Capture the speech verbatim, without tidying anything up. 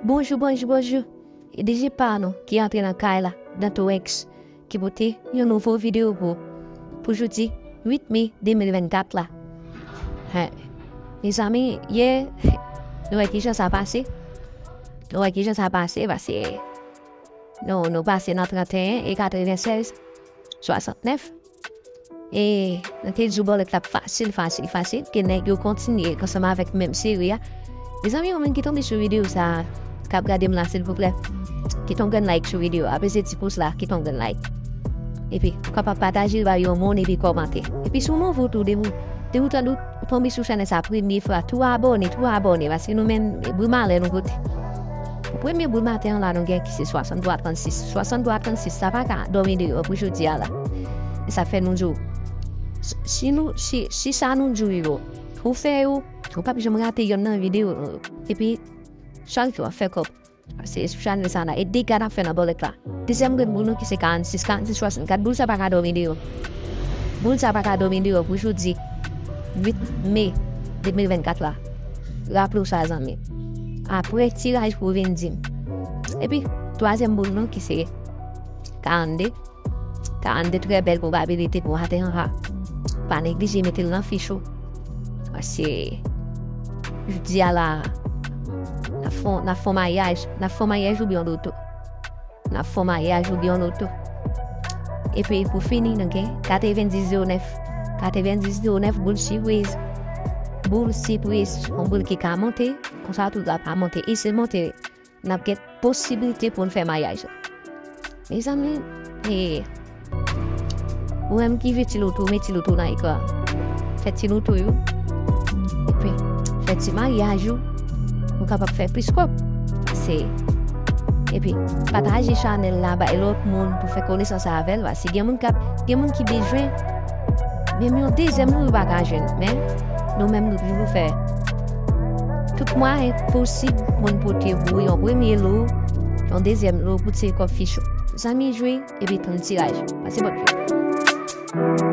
Bonjou, bonjou, bonjou. E D J pa nou ki antre nan kay la, Dantorex, ki pote yon nouvo videyo pou, pou jodi uit me de mil vennkat la. Hen. Mezanmi, yè, nou wè kijan sa pase. Nou wè kijan sa pase, paske nou, nou pase nan trannteyen e katrevennsèz, swasantnèf. E nou te di w bòlèt la fasil, fasil, fasil, ke nèg yo kontinye ansanm avèk menm seri a. Mezanmi, yon moun ki tonbe sou videyo sa a, k ap gade m la, silvouplè, kite yon grenn like sou videyo a. Peze ti pous la, kite yon grenn like. Epi, ou kapab pataje l bay yon moun epi kòmante. Epi, si w nouvo tou, depi, depi w tande w tonbe sou chèn sa premye fwa, tou abòne, tou abòne, paske nou menm, bri malè nou pote. Premye boul maten an la, nou gen ki se swasanntwa trannsis. Swasanntwa trannsis, sa pa ka dòmi deyò pou jodi a la. E sa fè nou di w, si nou, si, si sa nou di w yo, ou fè yo, ou p ap janm rate yonn nan videyo nou yo. Epi, chak jou ap fè kòb. Se sou chanèl sa la. E dega n ap fè nan bòlèt la. Dezyèm grenn boul nou ki se karannsis, karannsis, swasannkat. Boul sa pa ka dòmi deyò. Boul sa pa ka dòmi deyò pou jodi uit me de mil vennkat la. Raple w sa, zanmi. Apre tiraj pou w vin di m. Epi, twazyèm boul nou ki se karannde. Karannde, trè bèl pwobabilite pou maten an. Pa neglije mete l nan fich ou. Paske, jodi a la, n ap fè, n ap fè maryaj, n ap fè maryaj oubyen loto. N ap fè maryaj oubyen loto. Epi, pou fini, nou gen katrevenndis zewo nèf. Katrevenndis zewo nèf, boul sipriz. Boul sipriz, yon boul ki ka monte, konsa tou l pa monte. E si l monte, n ap gen posiblite pou n fè maryaj la. Mezanmi, e, ou menm ki vle ti loto, met ti loto nan ekran. Fè ti loto yo. Epi, fè ti maryaj ou. Ou kapab fè plis kòb. Se, epi, pataje chanèl la bay lòt moun pou fè konesans avè l. Paske gen moun k ap, gen moun ki bezwen menm yon dezyèm loto yo pa ka jwenn. Men, nou menm nou toujou fè tout mwayen posib pou n pote pou yon premye lo, yon dezyèm lo pou tire kòb fich ou. Zanmi, jwe epi tann tiraj. Pase bòn jwe.